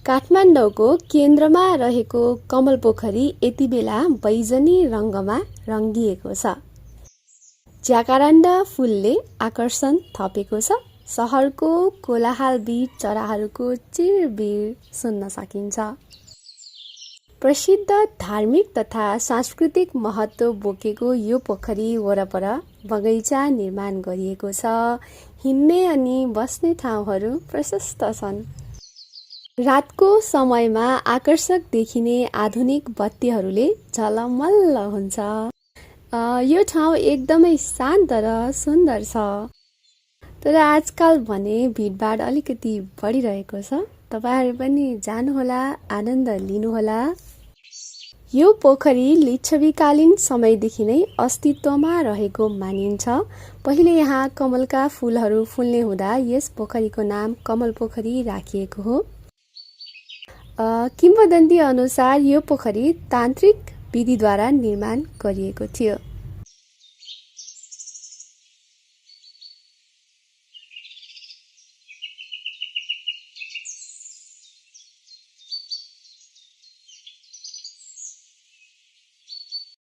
काठमाडौँको केन्द्रमा रहेको कमल पोखरी यति बेला बैजनी रङ्गमा रङ्गिएको छ। ज्याकारान्डा फुलले आकर्षण थपेको छ। सहरको कोलाहलबीच चराहरूको चिरबिर सुन्न सकिन्छ। प्रसिद्ध धार्मिक तथा सांस्कृतिक महत्त्व बोकेको यो पोखरी वरपर बगैँचा निर्माण गरिएको छ। हिँड्ने अनि बस्ने ठाउँहरू प्रशस्त छन्। रातको समयमा आकर्षक देखिने आधुनिक बत्तीहरूले झलमल्ल हुन्छ। यो ठाउँ एकदमै शान्त र सुन्दर छ। तर आजकल भने भिडभाड अलिकति बढिरहेको छ। तपाईहरु पनि जानुहोला, आनन्द लिनुहोला। यो पोखरी लिच्छवीकालीन समयदेखि नै अस्तित्वमा रहेको मानिन्छ। पहिले यहाँ कमलका फूलहरू फुल्ने हुँदा यस पोखरीको नाम कमल पोखरी राखिएको हो। किंवदन्ती अनुसार यो पोखरी तान्त्रिक विधिद्वारा निर्माण गरिएको थियो।